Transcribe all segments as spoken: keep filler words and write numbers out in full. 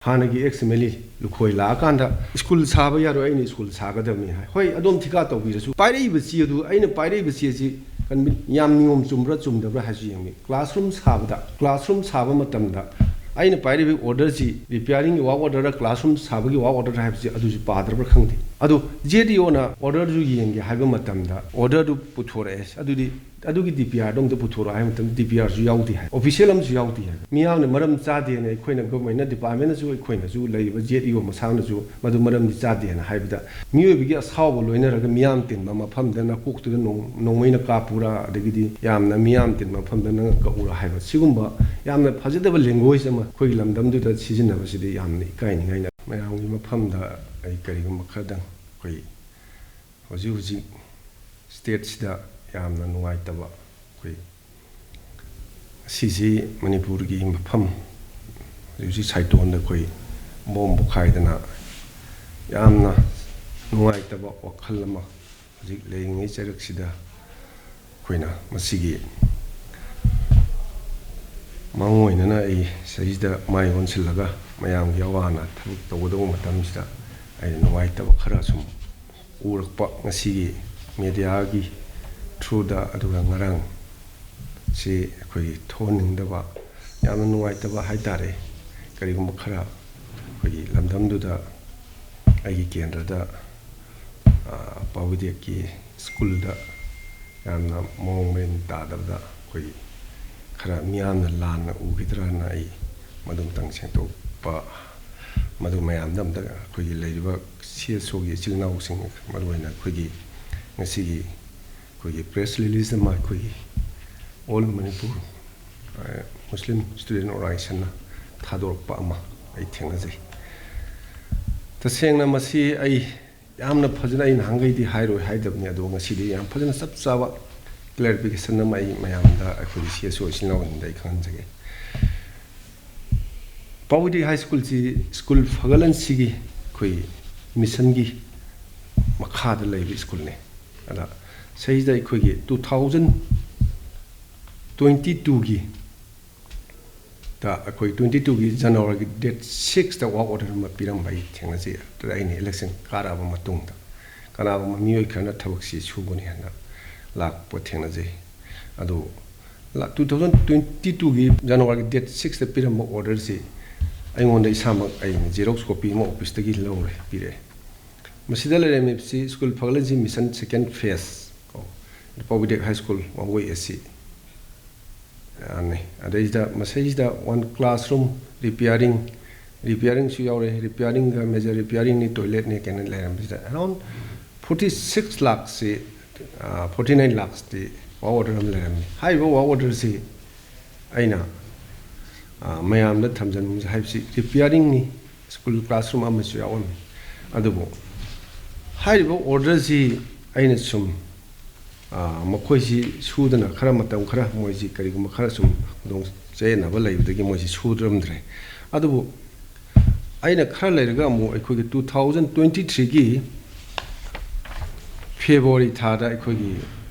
ꯍꯥꯟꯅꯒꯤ X M L A Lukhoi ꯂꯥꯛꯑꯀꯥꯟꯗ school ꯁꯥꯕ ꯌꯥꯔꯣꯏ, ꯑꯩꯅ ꯁ꯭ꯀꯨꯜ ꯁꯥꯒꯗꯕꯅꯤ ꯍꯥꯏ꯫ ꯍꯣꯏ, ꯑꯗꯣꯝ ꯊꯤꯀꯥ ꯇꯧꯕꯤꯔꯁꯨ, ꯄꯥꯏꯔꯛꯏꯕ ꯆꯦ ꯑꯗꯨ, ꯑꯩꯅ ꯄꯥꯏꯔꯛꯏꯕ ꯆꯦꯁꯤ ꯀꯟꯚꯤ-, ꯌꯥꯝ ꯅꯤꯌꯣꯝ ꯆꯨꯝꯕ꯭ꯔꯥ ꯆꯨꯝꯗꯕ꯭ꯔꯥ ꯍꯥꯏꯕꯁꯤ ꯌꯦꯡꯕꯤ꯫ ꯀ꯭ꯂꯥꯁꯔꯨꯝ ꯁꯥꯕꯗ, ꯀ꯭ꯂꯥꯁꯔꯨꯝ ꯁꯥꯕ ꯃꯇꯝꯗ ꯑꯩꯅ ꯄꯥꯏꯔꯤꯕ ꯑꯣꯔꯗꯔꯁꯤ ꯔꯤꯄꯤꯌꯥꯔꯤꯡꯒꯤ ꯋꯥꯛ ꯑꯣꯔꯗꯔ, ꯀ꯭ꯂꯥꯁꯔꯨꯝ ꯁꯥꯕꯒꯤ ꯋꯥꯛ ꯑꯣꯔꯗꯔ ꯍꯥꯏꯕꯁꯤ ꯑꯗꯨꯁꯨ ꯄꯥꯗ꯭ꯔꯕ꯭ꯔꯥ ꯈꯪꯗꯦ꯫ ꯑꯗꯨ ꯖꯦꯠ ꯏ ꯑꯣꯅ ꯑꯣꯔꯗꯔꯗꯨ ꯌꯦꯡꯒꯦ ꯍꯥꯏꯕ ꯃꯇꯝꯗ ꯑꯣꯔꯗꯔꯗꯨ ꯄꯨꯊꯣꯔꯛꯑꯦ꯫ ꯑꯗꯨꯗꯤ ꯑꯗꯨꯒꯤ ꯗꯤ ꯄꯤ ꯑꯥꯔꯗꯣ ꯑꯝꯇ ꯄꯨꯊꯣꯔꯛꯑꯣ ꯍꯥꯏꯕ ꯃꯇꯝꯗ ꯗꯤ ꯄꯤ ꯑꯥꯔꯁꯨ ꯌꯥꯎꯗꯦ ꯍꯥꯏ, ꯑꯣꯐꯤꯁꯤꯌꯦꯜ ꯑꯃꯁꯨ ꯌꯥꯎꯗꯦ ꯍꯥꯏ꯫ ꯃꯤꯌꯥꯝꯅ ꯃꯔꯝ ꯆꯥꯗꯦꯅ ꯑꯩꯈꯣꯏꯅ, ꯒꯚꯔꯟꯃꯦꯟꯠꯅ, ꯗꯤꯄꯥꯔꯠꯃꯦꯟꯠꯅꯁꯨ, ꯑꯩꯈꯣꯏꯅꯁꯨ, ꯂꯩꯔꯤꯕ ꯖꯦꯠ ꯏ ꯑꯣ ꯃꯁꯥꯅꯁꯨ ꯃꯗꯨ ꯃꯔꯝꯗꯤ ꯆꯥꯗꯦꯅ ꯍꯥꯏꯕꯗ, ꯃꯤꯑꯣꯏꯕꯒꯤ ꯑꯁꯥꯎꯕ ꯂꯣꯏꯅꯔꯒ ꯃꯤꯌꯥꯝ ꯇꯤꯟꯕ ꯃꯐꯝꯗ ꯅꯀꯣꯛꯇꯨꯗ ꯅꯣꯡ-, ꯅꯣꯡꯃꯩꯅ ꯀꯥꯞꯄꯨꯔꯥ, ꯑꯗꯒꯤꯗꯤ ꯌꯥꯝꯅ ꯃꯤꯌꯥꯝ ꯇꯤꯟꯕ ꯃꯐꯝꯗ ꯅꯪ ꯀꯛꯎꯔꯥ ꯍꯥꯏꯕ, ꯁꯤꯒꯨꯝꯕ ꯌꯥꯝꯅ ꯐꯖꯗꯕ ꯂꯦꯡꯒ꯭ꯋꯦꯖ ꯑꯃ ꯑꯩꯈꯣꯏꯒꯤ ꯂꯝꯗꯝꯗꯨꯗ ꯁꯤꯖꯤꯟꯅꯕꯁꯤꯗꯤ ꯌꯥꯝꯅ ꯏꯀꯥꯏꯅꯤꯡꯉꯥꯏꯅꯤ꯫ ꯃꯌꯥꯝꯒꯤ ꯃꯐꯝꯗ ꯑꯩ ꯀꯔꯤꯒꯨꯝꯕ ꯈꯔꯗꯪ ꯑꯩꯈꯣꯏ ꯍꯧꯖꯤꯛ ꯍꯧꯖꯤꯛ ꯁ꯭ꯇꯦꯠꯁꯤꯗ ꯌꯥꯝꯅ ꯅꯨꯡꯉꯥꯏꯇꯕ, ꯑꯩꯈꯣꯏ ꯁꯤꯁꯤ ꯃꯅꯤꯄꯨꯔꯒꯤ ꯃꯐꯝ, ꯍꯧꯖꯤꯛ ꯍꯧꯖꯤꯛ ꯁꯥꯏꯇꯣꯟꯗ ꯑꯩꯈꯣꯏ ꯕꯣꯝ ꯄꯣꯈꯥꯏꯗꯅ ꯌꯥꯝꯅ ꯅꯨꯡꯉꯥꯏꯇꯕ ꯋꯥꯈꯜ ꯑꯃ ꯍꯧꯖꯤꯛ ꯂꯩꯔꯤꯉꯩ ꯆꯩꯔꯛꯁꯤꯗ ꯑꯩꯈꯣꯏꯅ ꯃꯁꯤꯒꯤ ꯃꯥꯡꯑꯣꯏꯅꯅ ꯑꯩ ꯁꯤꯗꯩꯁꯤꯗ ꯃꯥꯏ ꯑꯣꯟꯁꯤꯜꯂꯒ ꯃꯌꯥꯝꯒꯤ ꯑꯋꯥ ꯑꯅꯥ ꯊꯕꯛ ꯇꯧꯒꯗꯧꯕ ꯃꯇꯝꯁꯤꯗ ꯑꯩꯅ ꯅꯨꯡꯉꯥꯏꯇꯕ ꯈꯔ ꯁꯨꯝ ꯎꯔꯛꯄ ꯉꯁꯤꯒꯤ ꯃꯦꯗꯤꯌꯥꯒꯤ ꯊ꯭ꯔꯨꯗ, ꯑꯗꯨꯒ ꯉꯔꯥꯡ ꯁꯤ ꯑꯩꯈꯣꯏꯒꯤ ꯊꯣꯛꯍꯟꯅꯤꯡꯗꯕ, ꯌꯥꯝꯅ ꯅꯨꯡꯉꯥꯏꯇꯕ ꯍꯥꯏ ꯇꯥꯔꯦ꯫ ꯀꯔꯤꯒꯨꯝꯕ ꯈꯔ ꯑꯩꯈꯣꯏꯒꯤ ꯂꯝꯗꯝꯗꯨꯗ ꯑꯩꯒꯤ ꯀꯦꯟꯗ꯭ꯔꯗ, ꯑ, ꯄꯥꯎꯕꯤꯗꯦꯛꯀꯤ ꯁ꯭ꯀꯨꯜꯗ ꯌꯥꯝꯅ ꯃꯑꯣꯡ ꯃꯔꯤꯟ ꯇꯥꯗꯕꯗ ꯑꯩꯈꯣꯏꯒꯤ ꯈꯔ ꯃꯤꯌꯥꯝꯅ ꯂꯥꯟꯅ ꯎꯈꯤꯗ꯭ꯔꯅ ꯑꯩ ꯃꯗꯨ ꯑꯃꯇꯪ ꯁꯦꯡꯗꯣꯛꯄ, ꯃꯗꯨ ꯃꯌꯥꯝꯗ ꯑꯝꯇ ꯑꯩꯈꯣꯏꯒꯤ ꯂꯩꯔꯤꯕ ꯁꯤ ꯑꯦꯁ ꯑꯣꯒꯤ ꯏꯆꯤꯜ ꯏꯅꯥꯎꯁꯤꯡ, ꯃꯔꯨꯑꯣꯏꯅ ꯑꯩꯈꯣꯏꯒꯤ ꯉꯁꯤꯒꯤ ꯑꯩꯈꯣꯏꯒꯤ ꯄ꯭ꯔꯦꯁ ꯔꯤꯂꯤꯖ ꯑꯃ ꯑꯩꯈꯣꯏꯒꯤ ꯑꯣꯜ ꯃꯅꯤꯄꯨꯔ, ꯑ, ꯃꯨꯁꯂꯤꯝ ꯁ꯭ꯇꯨꯗꯦꯟ ꯑꯣꯔꯒꯅꯥꯏꯖꯦꯁꯟꯅ ꯊꯥꯗꯣꯔꯛꯄ ꯑꯃ ꯑꯩ ꯊꯦꯡꯅꯖꯩ꯫ ꯇꯁꯦꯡꯅ ꯃꯁꯤ ꯑꯩ ꯌꯥꯝꯅ ꯐꯖꯅ, ꯑꯩ ꯅꯍꯥꯟꯈꯩꯗꯤ ꯍꯥꯏꯔꯣꯏ ꯍꯥꯏꯗꯕꯅꯤ, ꯑꯗꯣ ꯉꯁꯤꯗꯤ ꯌꯥꯝ ꯐꯖꯅ ꯆꯞ ꯆꯥꯕ ꯀ꯭ꯂꯦꯔꯤꯐꯤꯀꯦꯁꯟ ꯑꯃ ꯑꯩ ꯃꯌꯥꯝꯗ, ꯑꯩꯈꯣꯏꯒꯤ ꯁꯤ ꯑꯦꯁ ꯑꯣ ꯏꯆꯤꯜ ꯏꯅꯥꯎꯁꯤꯡꯗ ꯑꯩ ꯈꯪꯍꯟꯖꯒꯦ꯫ ꯄꯥꯎꯕꯤꯗꯦꯛ ꯍꯥꯏ ꯁ꯭ꯀꯨꯜꯁꯤ ꯁ꯭ꯀꯨꯜ ꯐꯒꯠꯍꯟꯁꯤꯒꯤ ꯑꯩꯈꯣꯏ ꯃꯤꯁꯟꯒꯤ ꯃꯈꯥꯗ ꯂꯩꯕ ꯁ꯭ꯀꯨꯜꯅꯤ꯫ ꯑꯗ ꯁꯤꯗꯩꯁꯤꯗ ꯑꯩꯈꯣꯏꯒꯤ two thousand twenty twoꯒꯤ ꯇ ꯑꯩꯈꯣꯏ twenty twoꯒꯤ Januaryꯒꯤ date sixꯇ work order ꯑꯃ ꯄꯤꯔꯝꯕ ꯑꯩ ꯊꯦꯡꯅꯖꯩ꯫ ꯑꯗꯨꯗ ꯑꯩꯅ election ꯀꯥꯔꯛꯑꯕ ꯃꯇꯨꯡꯗ ꯀꯅꯥꯒꯨꯝꯕ ꯃꯤꯑꯣꯏ ꯈꯔꯅ ꯊꯕꯛꯁꯤ ꯁꯨꯒꯅꯤ ꯍꯥꯏꯅ ꯂꯥꯛꯄ ꯊꯦꯡꯅꯖꯩ꯫ ꯑꯗꯨ two thousand twenty twoꯒꯤ Januaryꯒꯤ date sixꯇ ꯄꯤꯔꯝꯕ orderꯁꯤ ꯑꯩꯉꯣꯟꯗ ꯏꯁꯥꯃꯛ ꯑꯩꯅ Xerox copy ꯑꯃ officeꯇꯒꯤ ꯂꯧꯔꯦ, ꯄꯤꯔꯛꯑꯦ꯫ ꯃꯁꯤꯗ ꯂꯩꯔꯝꯃꯤꯕꯁꯤ ꯁ꯭ꯀꯨꯜ ꯐꯒꯠꯍꯟꯁꯤ mission second phase ꯀꯣ, ꯄꯥꯎꯕꯤꯗꯦꯛ High School, Wangoi AC꯫ ꯑꯗꯩꯁꯤꯗ ꯃꯁꯤꯁꯤꯗ one classroom repairing, repairingꯁꯨ ꯌꯥꯎꯔꯦ꯫ Repairingꯒ major repairingꯅꯤ, toiletꯅꯤ, ꯀꯩꯅꯣ ꯂꯩꯔꯝꯕꯁꯤꯗ around forty six lakhꯁꯤ, forty nine lakhsꯇꯤ work order ꯑꯃ ꯂꯩꯔꯝꯃꯤ꯫ ꯍꯥꯏꯔꯤꯕ work orderꯁꯤ ꯑꯩꯅ ꯃꯌꯥꯝꯗ ꯊꯝꯖꯅꯤꯡꯕꯁꯦ, ꯍꯥꯏꯕꯁꯤ repairingꯅꯤ, school classroom ꯑꯃꯁꯨ ꯌꯥꯎꯔꯝꯃꯤ꯫ ꯑꯗꯨꯕꯨ ꯍꯥꯏꯔꯤꯕ orderꯁꯤ ꯑꯩꯅ ꯁꯨꯝ ꯃꯈꯣꯏꯁꯤ ꯁꯨꯗꯅ ꯈꯔ ꯃꯇꯝ ꯈꯔ ꯃꯣꯏꯁꯤ ꯀꯔꯤꯒꯨꯝꯕ ꯈꯔ ꯁꯨꯝ ꯈꯨꯗꯣꯡ ꯆꯌꯦꯠꯅꯕ ꯂꯩꯕꯗꯒꯤ ꯃꯣꯏꯁꯤ ꯁꯨꯗ꯭ꯔꯝꯗ꯭ꯔꯦ꯫ ꯑꯗꯨꯕꯨ ꯑꯩꯅ ꯈꯔ ꯂꯩꯔꯒ ꯑꯃꯨꯛ ꯑꯩꯈꯣꯏꯒꯤ two thousand twenty threeꯒꯤ February ꯊꯥꯗ ꯑꯩꯈꯣꯏꯒꯤ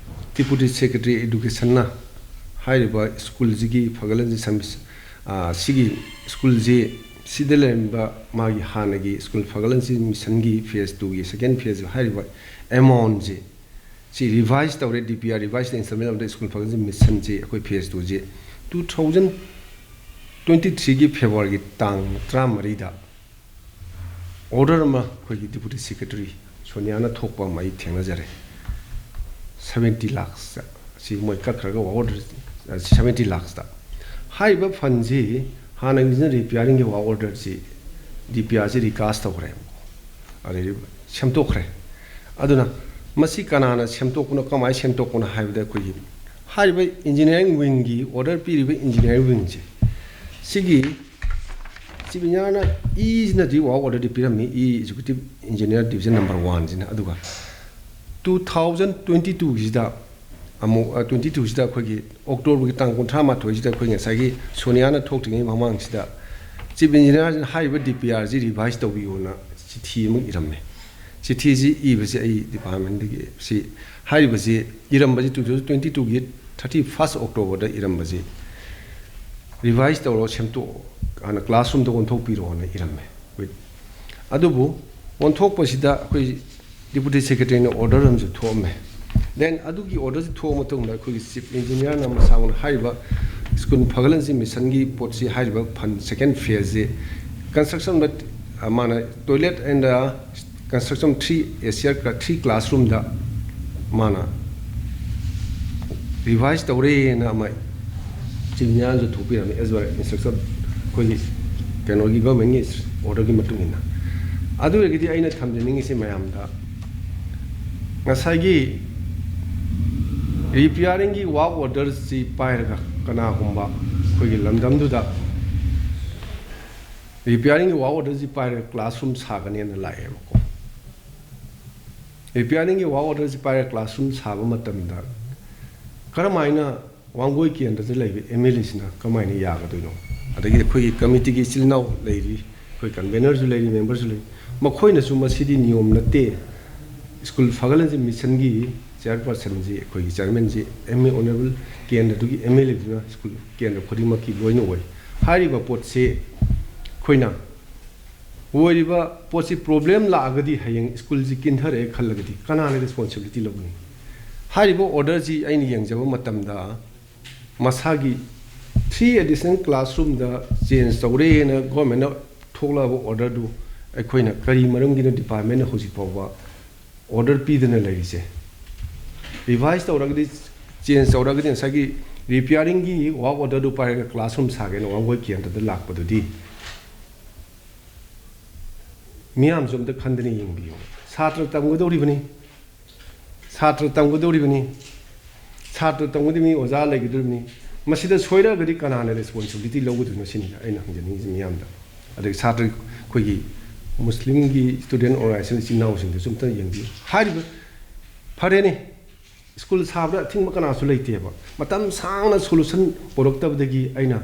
Deputy Secretary Educationꯅ ꯍꯥꯏꯔꯤꯕ ꯁ꯭ꯀꯨꯜꯁꯤꯒꯤ ꯐꯒꯠꯍꯟꯁꯤ ꯁꯤꯒꯤ ꯁ꯭ꯀꯨꯜꯁꯤ, ꯁꯤꯗ ꯂꯩꯔꯝꯕ ꯃꯥꯒꯤ ꯍꯥꯟꯅꯒꯤ ꯁ꯭ꯀꯨꯜ ꯐꯒꯠꯍꯟꯁꯤ missionꯒꯤ phase twoꯒꯤ second phase ꯍꯥꯏꯔꯤꯕ amountꯁꯤ ꯁꯤ revise ꯇꯧꯔꯦ꯫ DPR, Revised Installment of the School Furniture Missionꯁꯤ ꯑꯩꯈꯣꯏ phase twoꯁꯤ two thousand twenty threeꯒꯤ Februaryꯒꯤ ꯇꯥꯡ ꯇꯔꯥꯃꯔꯤꯗ order ꯑꯃ ꯑꯩꯈꯣꯏꯒꯤ Deputy Secretary ꯁꯣꯅꯤꯌꯥꯅ ꯊꯣꯛꯄ ꯑꯃ ꯑꯩ ꯊꯦꯡꯅꯖꯔꯦ꯫ Seventy lakhsꯇ ꯁꯤ ꯃꯣꯏ ꯀꯛꯈ꯭ꯔꯒ work order seventy lakhsꯇ꯫ ꯍꯥꯏꯔꯤꯕ fundꯁꯤ ꯍꯥꯟꯅꯒꯤꯁꯤꯅ repairingꯒꯤ work orderꯁꯤ DPRꯁꯤ recast ꯇꯧꯈ꯭ꯔꯦ, ꯑꯗꯩꯗꯤ ꯁꯦꯝꯗꯣꯛꯈ꯭ꯔꯦ꯫ ꯑꯗꯨꯅ ꯃꯁꯤ ꯀꯅꯥꯅ ꯁꯦꯝꯗꯣꯛꯄꯅꯣ, ꯀꯃꯥꯏꯅ ꯁꯦꯝꯗꯣꯛꯄꯅꯣ ꯍꯥꯏꯕꯗ ꯑꯩꯈꯣꯏꯒꯤ ꯍꯥꯏꯔꯤꯕ engineering wingꯒꯤ order ꯄꯤꯔꯤꯕ engineering wingꯁꯦ ꯁꯤꯒꯤ Chief Engineerꯅ ꯏꯁꯤꯅꯗꯤ work orderꯗꯤ ꯄꯤꯔꯝꯃꯤ, E Executive Engineer Division number oneꯁꯤꯅ꯫ ꯑꯗꯨꯒ two thousand twenty twoꯒꯤꯁꯤꯗ ꯑꯃꯨꯛ twenty twoꯁꯤꯗ ꯑꯩꯈꯣꯏꯒꯤ Octoberꯒꯤ ꯇꯥꯡ ꯀꯨꯟꯊ꯭ꯔꯥ ꯃꯥꯊꯣꯏꯁꯤꯗ ꯑꯩꯈꯣꯏ ꯉꯁꯥꯏꯒꯤ ꯁꯣꯅꯤꯌꯥꯅ ꯊꯣꯛꯇ꯭ꯔꯤꯉꯩ ꯃꯃꯥꯡꯁꯤꯗ Chief Engineerꯁꯤꯅ ꯍꯥꯏꯔꯤꯕ DPRꯁꯤ revise ꯇꯧꯕꯤꯌꯣꯅ ꯆꯤꯊꯤ ꯑꯃ ꯏꯔꯝꯃꯦ꯫ ꯆꯤꯊꯤꯁꯤ ꯏꯕꯁꯤ ꯑꯩ departmentꯗꯒꯤ ꯁꯤ ꯍꯥꯏꯔꯤꯕꯁꯤ ꯏꯔꯝꯕꯁꯤ two thousand twenty twoꯒꯤ thirty first Octoberꯗ ꯏꯔꯝꯕꯁꯤ ꯔꯤꯚꯥꯏꯁ ꯇꯧꯔꯣ, ꯁꯦꯝꯗꯣꯛꯑꯣ, ꯍꯥꯟꯅ ꯀ꯭ꯂꯥꯁꯔꯨꯝꯗ ꯑꯣꯟꯊꯣꯛꯄꯤꯔꯛꯑꯣꯅ ꯏꯔꯝꯃꯦ꯫ ꯑꯗꯨꯕꯨ ꯑꯣꯟꯊꯣꯛꯄꯁꯤꯗ ꯑꯩꯈꯣꯏ ꯗꯤꯄꯨꯇꯤ ꯁꯦꯀ꯭ꯔꯦꯇꯔꯤꯅ ꯑꯣꯔꯗꯔ ꯑꯃꯁꯨ ꯊꯣꯛꯑꯝꯃꯦ꯫ ꯗꯦꯟ ꯑꯗꯨꯒꯤ ꯑꯣꯔꯗꯔꯁꯤ ꯊꯣꯛꯑ ꯃꯇꯨꯡꯗ ꯑꯩꯈꯣꯏꯒꯤ ꯆꯤꯐ ꯏꯟꯖꯤꯅꯤꯌꯥꯔꯅ ꯃꯁꯥꯃꯛꯅ ꯍꯥꯏꯔꯤꯕ ꯁ꯭ꯀꯨꯜ ꯐꯒꯠꯍꯟꯁꯤ ꯃꯤꯁꯟꯒꯤ ꯄꯣꯠꯁꯤ, ꯍꯥꯏꯔꯤꯕ ꯐꯟ ꯁꯦꯀꯦꯟ ꯐꯦꯁꯁꯤ ꯀꯟꯁꯇ꯭ꯔꯛꯁꯟ, ꯃꯥꯅ ꯇꯣꯏꯂꯦꯠ ꯑꯦꯟ ꯀꯟꯁꯇ꯭ꯔꯛꯁꯟ ꯊ꯭ꯔꯤ ꯑꯦꯁꯤꯌꯥ ꯊ꯭ꯔꯤ ꯀ꯭ꯂꯥꯁꯔꯨꯝꯗ ꯃꯥꯅ ꯔꯤꯚꯥꯏꯁ ꯇꯧꯔꯦꯅ ꯑꯃ ꯆꯤꯐ ꯏꯟꯖꯤꯅꯤꯌꯥꯔꯁꯨ ꯊꯣꯛꯄꯤꯔꯝꯃꯤ, ꯑꯦꯁ ꯄꯔ ꯏꯟꯁꯇ꯭ꯔꯛꯁꯟ ꯑꯩꯈꯣꯏꯒꯤ ꯀꯩꯅꯣꯒꯤ ꯒꯚꯔꯟꯃꯦꯟꯒꯤ ꯑꯣꯔꯗꯔꯒꯤ ꯃꯇꯨꯡ ꯏꯟꯅ꯫ ꯑꯗꯨ ꯑꯣꯏꯔꯒꯗꯤ ꯑꯩꯅ ꯊꯝꯖꯅꯤꯡꯉꯤꯁꯤ ꯃꯌꯥꯝꯗ, ꯉꯁꯥꯏꯒꯤ ꯔꯤꯄꯤꯌꯥꯔꯤꯡꯒꯤ ꯋꯥꯔꯛ ꯑꯣꯔꯗꯔꯁꯤ ꯄꯥꯏꯔꯒ ꯀꯅꯥꯒꯨꯝꯕ ꯑꯩꯈꯣꯏꯒꯤ ꯂꯝꯗꯝꯗꯨꯗ ꯔꯤꯄꯤꯌꯥꯔꯤꯡꯒꯤ ꯋꯥꯔꯛ ꯑꯣꯔꯗꯔꯁꯤ ꯄꯥꯏꯔꯒ ꯀ꯭ꯂꯥꯁꯔꯨꯝ ꯁꯥꯒꯅꯦꯅ ꯂꯥꯛꯑꯦꯕꯀꯣ꯫ ꯔꯤꯄꯤꯌꯥꯔꯤꯡꯒꯤ ꯋꯥꯔꯛ ꯑꯣꯔꯗꯔꯁꯤ ꯄꯥꯏꯔꯒ ꯀ꯭ꯂꯥꯁꯔꯨꯝ ꯁꯥꯕ ꯃꯇꯝꯗ ꯀꯔꯝꯍꯥꯏꯅ ꯋꯥꯡꯒꯣꯏ ꯀꯦꯟꯗ꯭ꯔꯗ ꯂꯩꯕ ꯑꯦꯝ ꯑꯦꯜ ꯑꯦꯁꯤꯅ ꯀꯃꯥꯏꯅ ꯌꯥꯒꯗꯣꯏꯅꯣ? ꯑꯗꯒꯤ ꯑꯩꯈꯣꯏꯒꯤ ꯀꯃꯤꯇꯤꯒꯤ ꯏꯆꯤꯜ ꯏꯅꯥꯎ ꯂꯩꯔꯤ, ꯑꯩꯈꯣꯏ ꯀꯟꯚꯦꯅꯔꯁꯨ ꯂꯩꯔꯤ, ꯃꯦꯝꯕꯔꯁꯨ ꯂꯩꯔꯤ, ꯃꯈꯣꯏꯅꯁꯨ ꯃꯁꯤꯗꯤ ꯅꯤꯌꯣꯝ ꯅꯠꯇꯦ, ꯁ꯭ꯀꯨꯜ ꯐꯒꯠꯍꯟꯁꯤ ꯃꯤꯁꯟꯒꯤ ꯆꯤꯌꯥꯔꯄꯔꯁꯟꯁꯤ, ꯑꯩꯈꯣꯏꯒꯤ ꯆꯤꯌꯥꯔꯃꯦꯟꯁꯤ ꯑꯦꯝ ꯑꯦ ꯑꯣꯅꯔꯦꯕꯜ ꯀꯦꯟꯗ꯭ꯔꯗꯨꯒꯤ ꯑꯦꯝ ꯑꯦꯜ ꯑꯦꯗꯨꯅ ꯁ꯭ꯀꯨꯜ ꯀꯦꯟꯗ꯭ꯔ ꯈꯨꯗꯤꯡꯃꯛꯀꯤ ꯂꯣꯏꯅ ꯑꯣꯏ꯫ ꯍꯥꯏꯔꯤꯕ ꯄꯣꯠꯁꯤ ꯑꯩꯈꯣꯏꯅ ꯑꯣꯏꯔꯤꯕ ꯄꯣꯠꯁꯤ ꯄ꯭ꯔꯣꯕ꯭ꯂꯦꯝ ꯂꯥꯛꯑꯒꯗꯤ, ꯍꯌꯦꯡ ꯁ꯭ꯀꯨꯜꯁꯤ ꯀꯤꯟꯊꯔꯛꯑꯦ ꯈꯜꯂꯒꯗꯤ ꯀꯅꯥꯅ ꯔꯦꯁꯄꯣꯟꯁꯤꯕꯤꯂꯤꯇꯤ ꯂꯧꯒꯅꯤ? ꯍꯥꯏꯔꯤꯕ ꯑꯣꯔꯗꯔꯁꯤ ꯑꯩꯅ ꯌꯦꯡꯖꯕ ꯃꯇꯝꯗ ꯃꯁꯥꯒꯤ ꯊ꯭ꯔꯤ ꯑꯦꯗꯤꯁꯅꯦꯜ ꯀ꯭ꯂꯥꯁꯔꯨꯝꯗ ꯆꯦꯟꯖ ꯇꯧꯔꯦꯅ ꯒꯣꯔꯃꯦꯟꯅ ꯊꯣꯛꯂꯛꯑꯕ ꯑꯣꯔꯗꯔꯗꯨ ꯑꯩꯈꯣꯏꯅ ꯀꯔꯤ ꯃꯔꯝꯒꯤꯅꯣ ꯗꯤꯄꯥꯔꯠꯃꯦꯟꯅ ꯍꯧꯖꯤꯛ ꯐꯥꯎꯕ ꯑꯣꯔꯗꯔ ꯄꯤꯗꯅ ꯂꯩꯔꯤꯁꯦ? ꯔꯤꯚꯥꯏꯁ ꯇꯧꯔꯒꯗꯤ, ꯆꯦꯟꯖ ꯇꯧꯔꯒꯗꯤ ꯉꯁꯥꯏꯒꯤ ꯔꯤꯄꯤꯌꯥꯔꯤꯡꯒꯤ ꯋꯥꯔꯛ ꯑꯣꯔꯗꯔꯗꯨ ꯄꯥꯏꯔꯒ ꯀ꯭ꯂꯥꯁꯔꯨꯝ ꯁꯥꯒꯦꯅ ꯋꯥꯡꯒꯣꯏ ꯀꯦꯟꯗ꯭ꯔꯗ ꯂꯥꯛꯄꯗꯨꯗꯤ ꯃꯤꯌꯥꯝꯁꯨ ꯑꯝꯇ ꯈꯟꯗꯅ ꯌꯦꯡꯕꯤꯌꯨ꯫ ꯁꯥꯇ꯭ꯔ ꯇꯝꯒꯗꯧꯔꯤꯕꯅꯤ, ꯁꯥꯇ꯭ꯔ ꯇꯝꯒꯗꯧꯔꯤꯕꯅꯤ, ꯁꯥꯇ꯭ꯔ ꯇꯝꯒꯗꯧꯔꯤꯕꯅꯤ, ꯑꯣꯖꯥ ꯂꯩꯒꯗꯧꯔꯤꯕꯅꯤ꯫ ꯃꯁꯤꯗ ꯁꯣꯏꯔꯛꯑꯒꯗꯤ ꯀꯅꯥꯅ ꯔꯦꯁꯄꯣꯟꯁꯤꯕꯤꯂꯤꯇꯤ ꯂꯧꯒꯗꯣꯏꯅꯣ ꯁꯤꯅꯤ ꯑꯩꯅ ꯍꯪꯖꯅꯤꯡꯉꯤꯁꯤ ꯃꯤꯌꯥꯝꯗ꯫ ꯑꯗꯒꯤ ꯁꯥꯇ꯭ꯔ, ꯑꯩꯈꯣꯏꯒꯤ ꯃꯨꯁꯂꯤꯝꯒꯤ ꯁ꯭ꯇꯨꯗꯦꯟ ꯑꯣꯔꯒꯅꯥꯏꯖꯦꯁꯟ ꯏꯆꯤꯟ ꯏꯅꯥꯎꯁꯤꯡꯗꯁꯨ ꯑꯝꯇ ꯌꯦꯡꯕꯤꯌꯨ꯫ ꯍꯥꯏꯔꯤꯕ, ꯐꯔꯦꯅꯦ, ꯁ꯭ꯀꯨꯜ ꯁꯥꯕꯗ ꯑꯊꯤꯡꯕ ꯀꯅꯥꯁꯨ ꯂꯩꯇꯦꯕ꯫ ꯃꯇꯝ ꯁꯥꯡꯅ ꯁꯣꯂꯨꯁꯟ ꯄꯨꯔꯛꯇꯕꯗꯒꯤ ꯑꯩꯅ,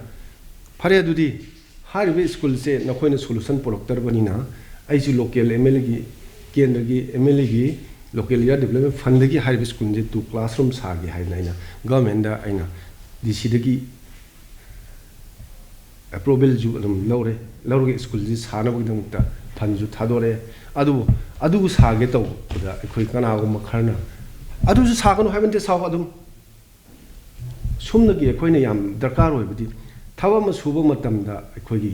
"ꯐꯔꯦ, ꯑꯗꯨꯗꯤ ꯍꯥꯏꯔꯤꯕ ꯁ꯭ꯀꯨꯜꯁꯦ ꯅꯈꯣꯏꯅ ꯁꯣꯂꯨꯁꯟ ꯄꯨꯔꯛꯇ꯭ꯔꯕꯅꯤꯅ ꯑꯩꯁꯨ ꯂꯣꯀꯦꯜ ꯑꯦꯝ ꯑꯦꯜ ꯑꯦꯒꯤ, ꯀꯦꯟꯗ꯭ꯔꯒꯤ ꯑꯦꯝ ꯑꯦꯜ ꯑꯦꯒꯤ ꯂꯣꯀꯦꯜ ꯑꯦꯔꯤꯌꯥ ꯗꯤꯕꯂꯞꯃꯦꯟ ꯐꯟꯗꯒꯤ ꯍꯥꯏꯔꯤꯕ ꯁ꯭ꯀꯨꯜꯁꯦ ꯇꯨ ꯀ꯭ꯂꯥꯁꯔꯨꯝ ꯁꯥꯒꯦ" ꯍꯥꯏꯗꯅ ꯑꯩꯅ ꯒꯚꯔꯟꯃꯦꯟꯗ, ꯑꯩꯅ ꯗꯤ ꯁꯤꯗꯒꯤ ꯑꯦꯄ꯭ꯔꯨꯕꯦꯜꯁꯨ ꯑꯗꯨꯝ ꯂꯧꯔꯦ꯫ ꯂꯧꯔꯒ ꯁ꯭ꯀꯨꯜꯁꯤ ꯁꯥꯅꯕꯒꯤꯗꯃꯛꯇ ꯐꯟꯁꯨ ꯊꯥꯗꯣꯔꯛꯑꯦ꯫ ꯑꯗꯨꯕꯨ ꯑꯗꯨꯕꯨ ꯁꯥꯒꯦ ꯇꯧꯕꯗ ꯑꯩꯈꯣꯏ ꯀꯅꯥꯒꯨꯝꯕ ꯈꯔꯅ "ꯑꯗꯨꯁꯨ ꯁꯥꯒꯅꯨ ꯍꯥꯏꯕ ꯅꯠꯇꯦ, ꯁꯥꯎ ꯑꯗꯨꯝ"꯫ ꯁꯨꯝꯅꯒꯤ ꯑꯩꯈꯣꯏꯅ ꯌꯥꯝ ꯗꯔꯀꯥꯔ ꯑꯣꯏꯕꯗꯤ ꯊꯕꯛ ꯑꯃ ꯁꯨꯕ ꯃꯇꯝꯗ ꯑꯩꯈꯣꯏꯒꯤ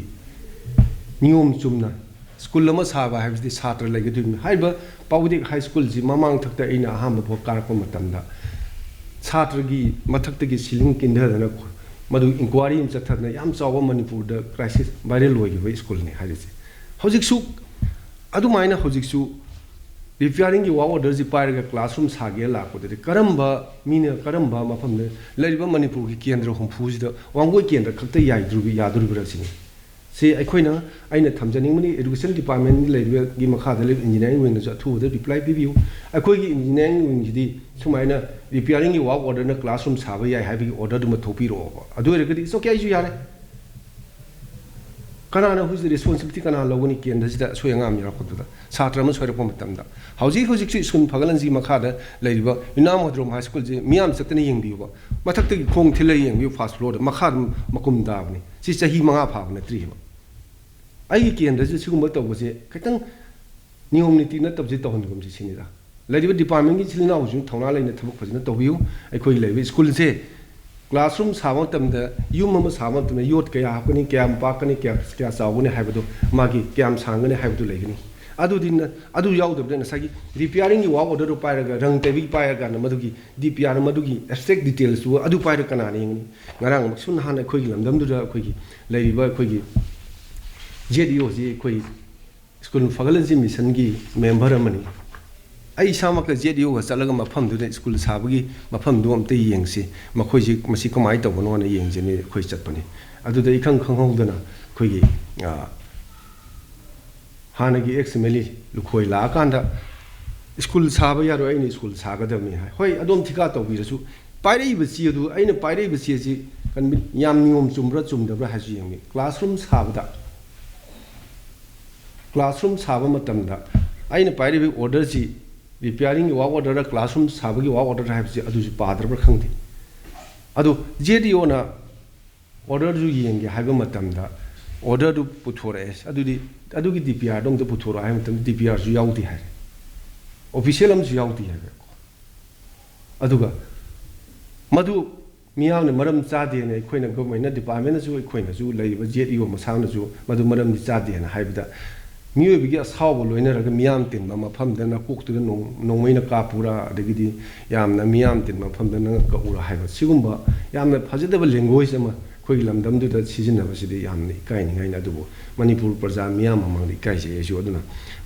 ꯅꯤꯌꯣꯝ ꯆꯨꯝꯅ ꯁ꯭ꯀꯨꯜ ꯑꯃ ꯁꯥꯕ ꯍꯥꯏꯕꯁꯤꯗꯤ ꯁꯥꯇ꯭ꯔ ꯂꯩꯒꯗꯣꯏꯅꯤ꯫ ꯍꯥꯏꯔꯤꯕ ꯄꯥꯎꯗꯦꯛ ꯍꯥꯏ ꯁ꯭ꯀꯨꯜꯁꯤ ꯃꯃꯥꯡ ꯊꯛꯇ ꯑꯩꯅ ꯑꯍꯥꯟꯕ ꯚꯣꯠ ꯀꯥꯔꯛꯄ ꯃꯇꯝꯗ ꯁꯥꯇ꯭ꯔꯒꯤ ꯃꯊꯛꯇꯒꯤ ꯁꯤꯂꯤꯡ ꯀꯤꯟꯊꯗꯅ ꯃꯗꯨ ꯏꯟꯀ꯭ꯋꯥꯔꯤ ꯑꯃ ꯆꯠꯊꯗꯅ ꯌꯥꯝ ꯆꯥꯎꯕ ꯃꯅꯤꯄꯨꯔꯗ ꯀ꯭ꯔꯥꯏꯁꯤꯁ ꯚꯥꯏꯔꯦꯜ ꯑꯣꯏꯈꯤꯕ ꯁ꯭ꯀꯨꯜꯅꯤ ꯍꯥꯏꯔꯤꯁꯦ꯫ ꯍꯧꯖꯤꯛꯁꯨ ꯑꯗꯨꯃꯥꯏꯅ ꯍꯧꯖꯤꯛꯁꯨ ꯔꯤꯄꯤꯌꯥꯔꯤꯡꯒꯤ ꯋꯥꯔꯛ ꯑꯣꯔꯗꯔꯁꯤ ꯄꯥꯏꯔꯒ ꯀ꯭ꯂꯥꯁꯔꯨꯝ ꯁꯥꯒꯦ ꯂꯥꯛꯄꯗꯗꯤ ꯀꯔꯝꯕ ꯃꯤꯅ ꯀꯔꯝꯕ ꯃꯐꯝꯗ ꯂꯩꯔꯤꯕ ꯃꯅꯤꯄꯨꯔꯒꯤ ꯀꯦꯟꯗ꯭ꯔ ꯍꯨꯝꯐꯨꯁꯤꯗ ꯋꯥꯡꯒꯣꯏ ꯀꯦꯟꯗ꯭ꯔ ꯈꯛꯇ ꯌꯥꯏꯗꯣꯔꯤꯕ, ꯌꯥꯗꯣꯔꯤꯕ꯭ꯔꯥ ꯁꯤꯅꯤ꯫ ꯁꯤ ꯑꯩꯈꯣꯏꯅ, ꯑꯩꯅ ꯊꯝꯖꯅꯤꯡꯕꯅꯤ, ꯏꯗꯨꯀꯦꯁꯟ ꯗꯤꯄꯥꯔꯠꯃꯦꯟꯒꯤ ꯂꯩꯔꯤꯕꯒꯤ ꯃꯈꯥꯗ ꯂꯩꯕ ꯏꯟꯖꯤꯅꯤꯌꯥꯔꯤꯡ ꯋꯤꯡꯅꯁꯨ ꯑꯊꯨꯕꯗ ꯔꯤꯄ꯭ꯂꯥꯏ ꯄꯤꯕꯤꯌꯨ꯫ ꯑꯩꯈꯣꯏꯒꯤ ꯏꯟꯖꯤꯅꯤꯌꯥꯔꯤꯡ ꯋꯤꯡꯁꯤꯗꯤ ꯁꯨꯃꯥꯏꯅ ꯔꯤꯄꯤꯌꯥꯔꯤꯡꯒꯤ ꯋꯥꯔꯛ ꯑꯣꯔꯗꯔꯅ ꯀ꯭ꯂꯥꯁꯔꯨꯝ ꯁꯥꯕ ꯌꯥꯏ ꯍꯥꯏꯕꯒꯤ ꯑꯣꯔꯗꯔꯗꯨꯃ ꯊꯣꯛꯄꯤꯔꯛꯑꯣꯕ꯫ ꯑꯗꯨ ꯑꯣꯏꯔꯒꯗꯤ it's okay, ꯑꯩꯁꯨ ꯌꯥꯔꯦ꯫ ꯀꯅꯥꯅ ꯍꯧꯖꯤꯛ ꯔꯦꯁꯄꯣꯟꯁꯤꯕꯤꯂꯤꯇꯤ ꯀꯅꯥ ꯂꯧꯒꯅꯤ? ꯀꯦꯟꯗ꯭ꯔꯁꯤꯗ ꯑꯁꯣꯏ ꯑꯉꯥꯝ ꯌꯥꯎꯔꯛꯄꯗꯨꯗ, ꯁꯥꯇ꯭ꯔ ꯑꯃ ꯁꯣꯏꯔꯛꯄ ꯃꯇꯝꯗ? ꯍꯧꯖꯤꯛ ꯍꯧꯖꯤꯛꯁꯨ ꯁ꯭ꯀꯨꯜ ꯐꯒꯠꯍꯟꯁꯤ ꯃꯈꯥꯗ ꯂꯩꯔꯤꯕ ꯌꯨꯅꯥꯝ ꯍꯣꯗ꯭ꯔꯣꯝ ꯍꯥꯏ ꯁ꯭ꯀꯨꯜꯁꯦ ꯃꯤꯌꯥꯝ ꯆꯠꯇꯅ ꯌꯦꯡꯕꯤꯌꯨꯕ꯫ ꯃꯊꯛꯇꯒꯤ ꯈꯣꯡ ꯊꯤꯜꯂꯒ ꯌꯦꯡꯕꯤꯌꯨ, ꯐꯥꯔꯁ ꯐ꯭ꯂꯣꯔꯗ, ꯃꯈꯥꯗ ꯃꯀꯨꯝ ꯇꯥꯕꯅꯤ꯫ ꯁꯤ ꯆꯍꯤ ꯃꯉꯥ ꯐꯥꯕ ꯅꯠꯇ꯭ꯔꯤꯕ꯫ ꯑꯩꯒꯤ ꯀꯦꯟꯗ꯭ꯔꯁꯤ ꯁꯤꯒꯨꯝꯕ ꯇꯧꯕꯁꯦ ꯈꯤꯇꯪ ꯅꯤꯌꯣꯝ ꯅꯤꯇꯤ ꯅꯠꯇꯕꯁꯤ ꯇꯧꯍꯟꯒꯨꯝꯁꯤ ꯁꯤꯅꯤꯗ꯫ ꯂꯩꯔꯤꯕ ꯗꯤꯄꯥꯔꯠꯃꯦꯟꯒꯤ ꯏꯆꯤꯜ ꯏꯅꯥꯎꯁꯤꯡ ꯊꯧꯅꯥ ꯂꯩꯅ ꯊꯕꯛ ꯐꯖꯅ ꯇꯧꯕꯤꯌꯨ꯫ ꯑꯩꯈꯣꯏꯒꯤ ꯂꯩꯔꯤꯕ ꯁ꯭ꯀꯨꯜꯁꯦ, ꯀ꯭ꯂꯥꯁꯔꯨꯝ ꯁꯥꯕ ꯃꯇꯝꯗ, ꯌꯨꯝ ꯑꯃ ꯁꯥꯕ ꯃꯇꯝꯗ ꯌꯣꯠ ꯀꯌꯥ ꯍꯥꯞꯀꯅꯤ, ꯀꯌꯥꯝ ꯄꯥꯛꯀꯅꯤ, ꯀꯌꯥ, ꯀꯌꯥ ꯆꯥꯎꯒꯅꯤ ꯍꯥꯏꯕꯗꯨ, ꯃꯥꯒꯤ ꯀꯌꯥꯝ ꯁꯥꯡꯒꯅꯤ ꯍꯥꯏꯕꯗꯨ ꯂꯩꯒꯅꯤ꯫ ꯑꯗꯨꯗꯤ ꯅ-, ꯑꯗꯨ ꯌꯥꯎꯗꯕꯗ ꯉꯁꯥꯏꯒꯤ ꯔꯤꯄꯤꯌꯥꯔꯤꯡꯒꯤ ꯋꯥꯔꯛ ꯑꯣꯔꯗꯔꯗꯨ ꯄꯥꯏꯔꯒ, ꯔꯪ ꯇꯩꯕꯒꯤ ꯄꯥꯏꯔꯀꯥꯟꯗ ꯃꯗꯨꯒꯤ ꯗꯤꯄꯤꯌꯥꯔ ꯃꯗꯨꯒꯤ ꯑꯦꯕꯁꯇ꯭ꯔꯦꯛ ꯗꯤꯇꯦꯜꯁꯇꯨ ꯑꯗꯨ ꯄꯥꯏꯔꯒ ꯀꯅꯥꯅ ꯌꯦꯡꯒꯅꯤ? ꯉꯔꯥꯡꯃꯛꯁꯨ ꯅꯍꯥꯟ ꯑꯩꯈꯣꯏꯒꯤ ꯂꯝꯗꯝꯗꯨꯗ ꯑꯩꯈꯣꯏꯒꯤ ꯂꯩꯔꯤꯕ ꯑꯩꯈꯣꯏꯒꯤ ꯖꯦꯠ ꯏ ꯑꯣꯁꯤ ꯑꯩꯈꯣꯏ ꯁ꯭ꯀꯨꯜ ꯐꯒꯠꯍꯟꯁꯤ ꯃꯤꯁꯟꯒꯤ ꯃꯦꯝꯕꯔ ꯑꯃꯅꯤ꯫ ꯑꯩ ꯏꯁꯥꯃꯛꯀ ꯖꯦꯠ ꯏ ꯑꯣꯒ ꯆꯠꯂꯒ ꯃꯐꯝꯗꯨꯗ ꯁ꯭ꯀꯨꯜ ꯁꯥꯕꯒꯤ ꯃꯐꯝꯗꯨ ꯑꯝꯇ ꯌꯦꯡꯁꯤ, ꯃꯈꯣꯏꯁꯤ ꯃꯁꯤ ꯀꯃꯥꯏꯅ ꯇꯧꯕꯅꯣꯅ ꯌꯦꯡꯁꯤꯅ ꯑꯩꯈꯣꯏ ꯆꯠꯄꯅꯤ꯫ ꯑꯗꯨꯗ ꯏꯈꯪ ꯈꯪꯍꯧꯗꯅ ꯑꯩꯈꯣꯏꯒꯤ, ꯑ, ꯍꯥꯟꯅꯒꯤ X M L A Lukhoi ꯂꯥꯛꯑꯀꯥꯟꯗ "ꯁ꯭ꯀꯨꯜ ꯁꯥꯕ ꯌꯥꯔꯣꯏ, ꯑꯩꯅ ꯁ꯭ꯀꯨꯜ ꯁꯥꯒꯗꯕꯅꯤ" ꯍꯥꯏ꯫ ꯍꯣꯏ, ꯑꯗꯣꯝ ꯊꯤꯀꯥ ꯇꯧꯕꯤꯔꯁꯨ, ꯄꯥꯏꯔꯛꯏꯕ ꯆꯦ ꯑꯗꯨ, ꯑꯩꯅ ꯄꯥꯏꯔꯛꯏꯕ ꯆꯦ ꯑꯁꯤ ꯀꯟꯚꯤ-, ꯌꯥꯝ ꯅꯤꯌꯣꯝ ꯆꯨꯝꯕ꯭ꯔꯥ ꯆꯨꯝꯗꯕ꯭ꯔꯥ ꯍꯥꯏꯁꯨ ꯌꯦꯡꯕꯤ꯫ ꯀ꯭ꯂꯥꯁꯔꯨꯝ ꯁꯥꯕꯗ, ꯀ꯭ꯂꯥꯁꯔꯨꯝ ꯁꯥꯕ ꯃꯇꯝꯗ ꯑꯩꯅ ꯄꯥꯏꯔꯤꯕ ꯑꯣꯔꯗꯔꯁꯤ ꯔꯤꯄꯤꯌꯥꯔꯤꯡꯒꯤ ꯋꯥꯔꯛ ꯑꯣꯔꯗꯔ, ꯀ꯭ꯂꯥꯁꯔꯨꯝ ꯁꯥꯕꯒꯤ ꯋꯥꯔꯛ ꯑꯣꯔꯗꯔ ꯍꯥꯏꯕꯁꯤ ꯑꯗꯨꯁꯨ ꯄꯥꯗ꯭ꯔꯕ꯭ꯔꯥ ꯈꯪꯗꯦ꯫ ꯑꯗꯨ ꯖꯦꯠ ꯏ ꯑꯣꯅ ꯑꯣꯔꯗꯔꯗꯨ ꯌꯦꯡꯒꯦ ꯍꯥꯏꯕ ꯃꯇꯝꯗ ꯑꯣꯔꯗꯔꯗꯨ ꯄꯨꯊꯣꯔꯛꯑꯦ, ꯑꯗꯨꯗꯤ ꯑꯗꯨꯒꯤ ꯗꯤ ꯄꯤ ꯑꯥꯔꯗꯣ ꯑꯝꯇ ꯄꯨꯊꯣꯔꯛꯑꯣ ꯍꯥꯏꯕ ꯃꯇꯝꯗ ꯗꯤ ꯄꯤ ꯑꯥꯔꯁꯨ ꯌꯥꯎꯗꯦ ꯍꯥꯏꯔꯦ, ꯑꯣꯐꯤꯁꯤꯌꯦꯜ ꯑꯃꯁꯨ ꯌꯥꯎꯗꯦ ꯍꯥꯏꯔꯦꯀꯣ꯫ ꯑꯗꯨꯒ ꯃꯗꯨ ꯃꯤꯌꯥꯝꯅ ꯃꯔꯝ ꯆꯥꯗꯦꯅ ꯑꯩꯈꯣꯏꯅ ꯒꯣꯔꯃꯦꯟꯅ ꯗꯤꯄꯥꯔꯠꯃꯦꯟꯅꯁꯨ ꯑꯩꯈꯣꯏꯅꯁꯨ ꯂꯩꯔꯤꯕ ꯖꯦꯠ ꯏ ꯑꯣ ꯃꯁꯥꯅꯁꯨ ꯃꯗꯨ ꯃꯔꯝꯗꯤ ꯆꯥꯗꯦꯅ ꯍꯥꯏꯕꯗ ꯃꯤꯑꯣꯏꯕꯒꯤ ꯑꯁꯥꯎꯕ ꯂꯣꯏꯅꯔꯒ ꯃꯤꯌꯥꯝ ꯇꯤꯟꯕ ꯃꯐꯝꯗ ꯅꯀꯣꯛꯇꯨꯗ ꯅꯣꯡ- ꯅꯣꯡꯃꯩꯅ ꯀꯥꯞꯄꯨꯔꯥ, ꯑꯗꯒꯤꯗꯤ ꯌꯥꯝꯅ ꯃꯤꯌꯥꯝ ꯇꯤꯟꯕ ꯃꯐꯝꯗ ꯅꯪ ꯀꯛꯎꯔꯥ ꯍꯥꯏꯕ ꯁꯤꯒꯨꯝꯕ ꯌꯥꯝꯅ ꯐꯖꯗꯕ ꯂꯦꯡꯒ꯭ꯋꯦꯖ ꯑꯃ ꯑꯩꯈꯣꯏꯒꯤ ꯂꯝꯗꯝꯗꯨꯗ ꯁꯤꯖꯤꯟꯅꯕꯁꯤꯗꯤ ꯌꯥꯝꯅ ꯏꯀꯥꯏꯅꯤꯡꯉꯥꯏꯅꯤ꯫ ꯑꯗꯨꯕꯨ ꯃꯅꯤꯄꯨꯔ ꯄ꯭ꯔꯖꯥ ꯃꯤꯌꯥꯝ ꯃꯃꯥꯡꯗ ꯏꯀꯥꯏꯖꯩ ꯑꯩꯁꯨ꯫ ꯑꯗꯨꯅ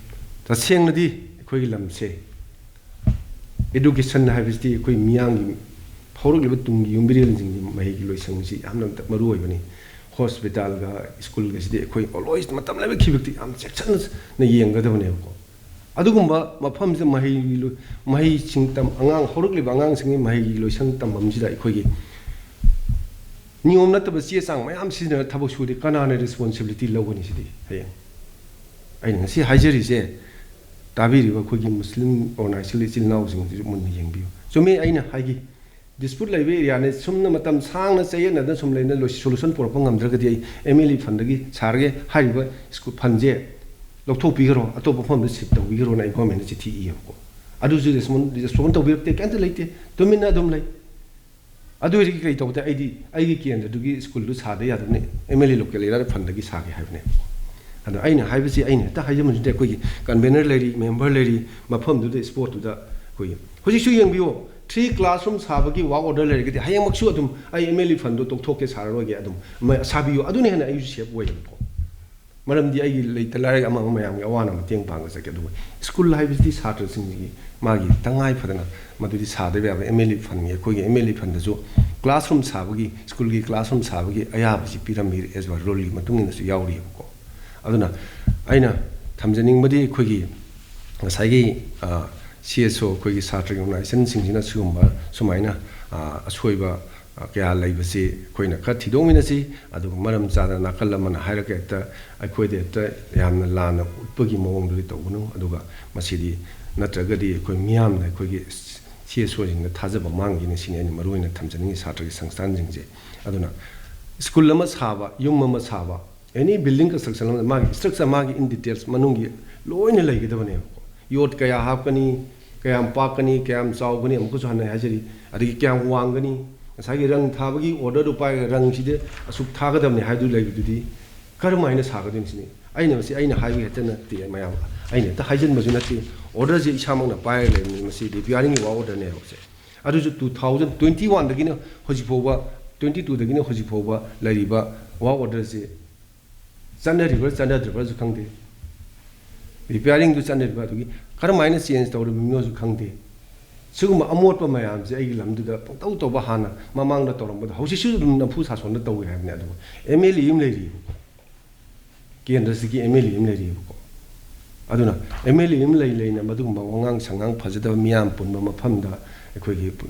ꯇꯁꯦꯡꯅꯗꯤ ꯑꯩꯈꯣꯏꯒꯤ ꯂꯝꯁꯦ ꯏꯗꯨꯀꯦꯁꯟ ꯍꯥꯏꯕꯁꯤꯗꯤ ꯑꯩꯈꯣꯏ ꯃꯤꯌꯥꯝꯒꯤ ꯍꯧꯔꯛꯂꯤꯕ ꯇꯨꯡꯒꯤ ꯌꯨꯝꯕꯤꯔꯦꯜꯁꯤꯡꯒꯤ ꯃꯍꯩꯒꯤ ꯂꯣꯏꯁꯪꯁꯤ ꯌꯥꯝꯅ ꯃꯔꯨ ꯑꯣꯏꯕꯅꯤ꯫ ꯍꯣꯁꯄꯤꯇꯥꯜꯒ ꯁ꯭ꯀꯨꯜꯒꯁꯤꯗꯤ ꯑꯩꯈꯣꯏ ꯑꯣꯜꯋꯦꯁ ꯃꯇꯝ ꯂꯩꯕ ꯈꯤꯕꯛꯇꯤ ꯌꯥꯝ ꯆꯦꯛꯁꯤꯟꯅ ꯌꯦꯡꯒꯗꯕꯅꯦꯕꯀꯣ꯫ ꯑꯗꯨꯒꯨꯝꯕ ꯃꯐꯝꯁꯤꯗ ꯃꯍꯩ ꯂꯣꯏ- ꯃꯍꯩꯁꯤꯡ ꯇꯝ ꯑꯉꯥꯡ ꯍꯧꯔꯛꯂꯤꯕ ꯑꯉꯥꯡꯁꯤꯡꯒꯤ ꯃꯍꯩꯒꯤ ꯂꯣꯏꯁꯪ ꯇꯝꯐꯝꯁꯤꯗ ꯑꯩꯈꯣꯏꯒꯤ ꯅꯤꯌꯣꯝ ꯅꯠꯇꯕ ꯆꯦ ꯆꯥꯡ ꯃꯌꯥꯝ ꯁꯤꯖꯤꯟꯅꯔꯒ ꯊꯕꯛ ꯁꯨꯔꯗꯤ ꯀꯅꯥꯅ ꯔꯦꯁꯄꯣꯟꯁꯤꯕꯤꯂꯤꯇꯤ ꯂꯧꯒꯅꯤ? ꯁꯤꯗꯤ ꯍꯌꯦꯡ ꯑꯩꯅ ꯉꯁꯤ ꯍꯥꯏꯖꯔꯤꯁꯦ ꯇꯥꯕꯤꯔꯤꯕ ꯑꯩꯈꯣꯏꯒꯤ ꯃꯨꯁꯂꯤꯝ ꯑꯣꯔꯒꯅꯥꯏꯖꯦꯁꯟ ꯏꯆꯤꯜ ꯏꯅꯥꯎꯁꯤꯡꯁꯤꯁꯨ ꯃꯨꯟꯅ ꯌꯦꯡꯕꯤꯌꯨ꯫ ꯆꯨꯝꯃꯤ, ꯑꯩꯅ ꯍꯥꯏꯈꯤ, ꯗꯤꯁꯄ꯭ꯌꯨꯠ ꯂꯩꯕ ꯑꯦꯔꯤꯌꯥꯅꯤ꯫ ꯁꯨꯝꯅ ꯃꯇꯝ ꯁꯥꯡꯅ ꯆꯌꯦꯠꯅꯗꯅ ꯁꯨꯝ ꯂꯩꯅ ꯂꯣꯏ- ꯁꯣꯂꯨꯁꯟ ꯄꯨꯔꯛꯄ ꯉꯝꯗ꯭ꯔꯒꯗꯤ ꯑꯩ ꯑꯦꯝ ꯑꯦꯜ ꯑꯦ ꯐꯟꯗꯒꯤ ꯁꯥꯔꯒꯦ ꯍꯥꯏꯔꯤꯕ ꯁ꯭ꯀꯨꯜ ꯐꯟꯁꯦ ꯂꯧꯊꯣꯛꯄꯤꯈ꯭ꯔꯣ, ꯑꯇꯣꯞꯄ ꯃꯐꯝꯗ ꯁꯤꯐ ꯇꯧꯕꯤꯈ꯭ꯔꯣꯅ ꯑꯩ ꯒꯣꯔꯃꯦꯟꯗ ꯆꯤꯊꯤ ꯏꯌꯦꯕꯀꯣ꯫ ꯑꯗꯨꯁꯨ ꯔꯦꯁꯄꯣꯟ ꯔꯦꯁꯄꯣꯟ ꯇꯧꯕꯤꯔꯛꯇꯦ, ꯀꯩꯝꯇ ꯂꯩꯇꯦ, ꯇꯨꯃꯤꯟꯅ ꯑꯗꯨꯝ ꯂꯩ꯫ ꯑꯗꯨ ꯑꯣꯏꯔꯗꯤ ꯀꯔꯤ ꯇꯧꯕꯗ ꯑꯩꯗꯤ ꯑꯩꯒꯤ ꯀꯦꯟꯗ꯭ꯔꯗꯨꯒꯤ ꯁ꯭ꯀꯨꯜꯗꯨ ꯁꯥꯗ ꯌꯥꯗꯕꯅꯤ, ꯑꯦꯝ ꯑꯦꯜ ꯑꯦ ꯂꯣꯀꯦꯜ ꯑꯦꯔꯤꯌꯥꯗ ꯐꯟꯗꯒꯤ ꯁꯥꯒꯦ ꯍꯥꯏꯕꯅꯦ꯫ ꯑꯗꯣ ꯑꯩꯅ ꯍꯥꯏꯕꯁꯤ ꯑꯩꯅ ꯍꯦꯛꯇ ꯍꯥꯏꯖꯕ ꯅꯠꯇꯦ, ꯑꯩꯈꯣꯏꯒꯤ ꯀꯟꯚꯦꯅꯔ ꯂꯩꯔꯤ, ꯃꯦꯝꯕꯔ ꯂꯩꯔꯤ, ꯃꯐꯝꯗꯨꯗ ꯁ꯭ꯄꯣꯔꯠꯇꯨꯗ ꯑꯩꯈꯣꯏꯒꯤ ꯍꯧꯖꯤꯛꯁꯨ ꯌꯦꯡꯕꯤꯌꯣ, ꯊ꯭ꯔꯤ ꯀ꯭ꯂꯥꯁꯔꯨꯝ ꯁꯥꯕꯒꯤ ꯋꯥꯛ ꯑꯣꯔꯗꯔ ꯂꯩꯔꯒꯗꯤ ꯍꯌꯦꯡꯃꯛꯁꯨ ꯑꯗꯨꯝ ꯑꯩ ꯑꯦꯝ ꯑꯦꯜ ꯑꯦ ꯐꯟꯗꯣ ꯇꯣꯛꯊꯣꯛꯀꯦ, ꯁꯥꯔꯔꯣꯏꯒꯦ, ꯑꯗꯨꯝ ꯃ- ꯁꯥꯕꯤꯌꯨ, ꯑꯗꯨꯅ ꯍꯦꯟꯅ ꯑꯩꯁꯨ ꯁꯦꯐ ꯑꯣꯏꯌꯦꯕꯀꯣ꯫ ꯃꯔꯝꯗꯤ ꯑꯩꯒꯤ ꯂꯩꯇ ꯂꯥꯏꯔ ꯑꯃ ꯑꯃ ꯃꯌꯥꯝꯒꯤ ꯑꯋꯥꯅ ꯃꯇꯦꯡ ꯄꯥꯡꯕ ꯆꯠꯀꯦ꯫ ꯑꯗꯨꯕꯨ ꯁ꯭ꯀꯨꯜ ꯍꯥꯏꯕꯁꯤꯗꯤ ꯁꯥꯇ꯭ꯔꯁꯤꯡꯒꯤ ꯃꯥꯒꯤ ꯇꯉꯥꯏ ꯐꯗꯅ ꯃꯗꯨꯗꯤ ꯁꯥꯗꯕ ꯌꯥꯕ꯫ ꯑꯦꯝ ꯑꯦꯜ ꯑꯦ ꯐꯟꯒꯤ, ꯑꯩꯈꯣꯏꯒꯤ ꯑꯦꯝ ꯑꯦꯜ ꯑꯦ ꯐꯟꯗꯁꯨ ꯀ꯭ꯂꯥꯁꯔꯨꯝ ꯁꯥꯕꯒꯤ, ꯁ꯭ꯀꯨꯜꯒꯤ ꯀ꯭ꯂꯥꯁꯔꯨꯝ ꯁꯥꯕꯒꯤ ꯑꯌꯥꯕꯁꯤ ꯄꯤꯔꯝꯃꯤ, ꯑꯦꯖ ꯄꯔ ꯔꯨꯜꯒꯤ ꯃꯇꯨꯡ ꯏꯟꯅꯁꯨ ꯌꯥꯎꯔꯤꯕꯀꯣ꯫ ꯑꯗꯨꯅ ꯑꯩꯅ ꯊꯝꯖꯅꯤꯡꯕꯗꯤ ꯑꯩꯈꯣꯏꯒꯤ ꯉꯁꯥꯏꯒꯤ ꯁꯤ ꯑꯦꯁ ꯑꯣ, ꯑꯩꯈꯣꯏꯒꯤ ꯁꯥꯇ꯭ꯔꯒꯤ ꯑꯣꯔꯒꯅꯥꯏꯖꯦꯁꯟꯁꯤꯡꯁꯤꯅ ꯁꯤꯒꯨꯝꯕ ꯁꯨꯃꯥꯏꯅ ꯑ, ꯑꯁꯣꯏꯕ ꯑ, ꯀꯌꯥ ꯂꯩꯕꯁꯤ ꯑꯩꯈꯣꯏꯅ ꯈꯔ ꯊꯤꯗꯣꯛꯃꯤꯟꯅꯁꯤ꯫ ꯑꯗꯨꯒ ꯃꯔꯝ ꯆꯥꯗꯅ ꯅꯥꯀꯜ ꯑꯃꯅ ꯍꯥꯏꯔꯒ ꯍꯦꯛꯇ ꯑꯩꯈꯣꯏꯗ ꯍꯦꯛꯇ ꯌꯥꯝꯅ ꯂꯥꯟꯅ ꯎꯠꯄꯒꯤ ꯃꯑꯣꯡꯗꯨꯗꯤ ꯇꯧꯒꯅꯨ꯫ ꯑꯗꯨꯒ ꯃꯁꯤꯗꯤ ꯅꯠꯇ꯭ꯔꯒꯗꯤ ꯑꯩꯈꯣꯏ ꯃꯤꯌꯥꯝꯅ ꯑꯩꯈꯣꯏꯒꯤ ꯁꯤ ꯑꯦꯁ ꯑꯣꯁꯤꯡꯗ ꯊꯥꯖꯕ ꯃꯥꯡꯈꯤꯅꯤ꯫ ꯁꯤꯅꯤ ꯑꯩꯅ ꯃꯔꯨꯑꯣꯏꯅ ꯊꯝꯖꯅꯤꯡꯉꯤ ꯁꯥꯇ꯭ꯔꯒꯤ ꯁꯪꯁꯊꯥꯟꯁꯤꯡꯁꯦ꯫ ꯑꯗꯨꯅ ꯁ꯭ꯀꯨꯜ ꯑꯃ ꯁꯥꯕ, ꯌꯨꯝ ꯑꯃ ꯁꯥꯕ, ꯑꯦꯅꯤ ꯕꯤꯜꯗꯤꯡ ꯀꯟꯁꯇ꯭ꯔꯛꯁꯟ ꯑꯃ, ꯃꯥꯒꯤ ꯁ꯭ꯇ꯭ꯔꯛꯆꯔ, ꯃꯥꯒꯤ ꯏꯟ ꯗꯤꯇꯦꯜꯁ ꯃꯅꯨꯡꯒꯤ ꯂꯣꯏꯅ ꯂꯩꯒꯗꯕꯅꯦꯕꯀꯣ꯫ ꯌꯣꯠ ꯀꯌꯥ ꯍꯥꯞꯀꯅꯤ, ꯀꯌꯥꯝ ꯄꯥꯛꯀꯅꯤ, ꯀꯌꯥꯝ ꯆꯥꯎꯒꯅꯤ, ꯑꯃꯨꯛꯀꯁꯨ ꯍꯟꯅ ꯍꯥꯏꯖꯔꯤ, ꯑꯗꯒꯤ ꯀꯌꯥꯝ ꯋꯥꯡꯒꯅꯤ, ꯉꯁꯥꯏꯒꯤ ꯔꯪ ꯊꯥꯕꯒꯤ ꯑꯣꯔꯗꯔꯗꯨ ꯄꯥꯏꯔꯒ ꯔꯪꯁꯤꯗꯤ ꯑꯁꯨꯛ ꯊꯥꯒꯗꯕꯅꯤ ꯍꯥꯏꯗꯨ ꯂꯩꯕꯗꯨꯗꯤ ꯀꯔꯝ ꯍꯥꯏꯅ ꯁꯥꯒꯗꯣꯏꯅꯣ ꯁꯤꯅꯤ꯫ ꯑꯩꯅ ꯃꯁꯤ ꯑꯩꯅ ꯍꯥꯏꯕꯒꯤ ꯍꯦꯛꯇ ꯅꯠꯇꯦ, ꯃꯌꯥꯝ, ꯑꯩꯅ ꯍꯦꯛꯇ ꯍꯥꯏꯖꯤꯟꯕꯁꯨ ꯅꯠꯇꯦ꯫ ꯑꯣꯔꯗꯔꯁꯦ ꯏꯁꯥꯃꯛꯅ ꯄꯥꯏꯔꯒ ꯂꯩꯕꯅꯤ, ꯃꯁꯤ ꯔꯤꯄꯤꯌꯥꯔꯤꯡꯒꯤ ꯋꯥ ꯑꯣꯔꯗꯔꯅꯦꯕꯁꯦ꯫ ꯑꯗꯨꯁꯨ ꯇꯨ ꯊꯥꯎꯖꯟ ꯇ꯭ꯋꯦꯟꯇꯤ ꯋꯥꯟꯗꯒꯤꯅ ꯍꯧꯖꯤꯛ ꯐꯥꯎꯕ, ꯇ꯭ꯋꯦꯟꯇꯤ ꯇꯨꯗꯒꯤꯅ ꯍꯧꯖꯤꯛ ꯐꯥꯎꯕ ꯂꯩꯔꯤꯕ ꯋꯥ ꯑꯣꯔꯗꯔꯁꯦ ꯆꯠꯅꯔꯤꯕ꯭ꯔꯥ ꯆꯠꯅꯗ꯭ꯔꯤꯕ꯭ꯔꯥꯁꯨ ꯈꯪꯗꯦ꯫ ꯔꯤꯄꯤꯌꯥꯔꯤꯡꯗꯨ ꯆꯠꯅꯔꯤꯕ ꯑꯗꯨꯒꯤ ꯀꯔꯝ ꯍꯥꯏꯅ ꯆꯦꯟꯖ ꯇꯧꯔꯤꯕꯅꯣꯁꯨ ꯈꯪꯗꯦ꯫ ꯁꯤꯒꯨꯝꯕ ꯑꯃꯣꯠꯄ ꯃꯌꯥꯝꯁꯦ ꯑꯩꯒꯤ ꯂꯝꯗꯨꯗ ꯄꯪꯇꯧ ꯇꯧꯕ, ꯍꯥꯟꯅ ꯃꯃꯥꯡꯗ ꯇꯧꯔꯝꯕꯗꯣ ꯍꯧꯖꯤꯛꯁꯨ ꯑꯗꯨꯝ ꯅꯝꯐꯨ ꯁꯥꯁꯣꯟꯗ ꯇꯧꯏ ꯍꯥꯏꯕꯅꯤ꯫ ꯑꯗꯨꯕꯨ ꯑꯦꯝ ꯑꯦꯜ ꯑꯦ ꯑꯃ ꯂꯩꯔꯤꯕꯀꯣ, ꯀꯦꯟꯗ꯭ꯔꯁꯤꯒꯤ ꯑꯦꯝ ꯑꯦꯜ ꯑꯦ ꯑꯃ ꯂꯩꯔꯤꯕꯀꯣ꯫ ꯑꯗꯨꯅ ꯑꯦꯝ ꯑꯦꯜ ꯑꯦ ꯑꯃ ꯂꯩ ꯂꯩꯅ ꯃꯗꯨꯒꯨꯝꯕ ꯋꯥꯉꯥꯡ ꯁꯉꯥꯡ ꯐꯖꯗꯕ, ꯃꯤꯌꯥꯝ ꯄꯨꯟꯕ ꯃꯐꯝꯗ ꯑꯩꯈꯣꯏꯒꯤ ꯄꯨ-,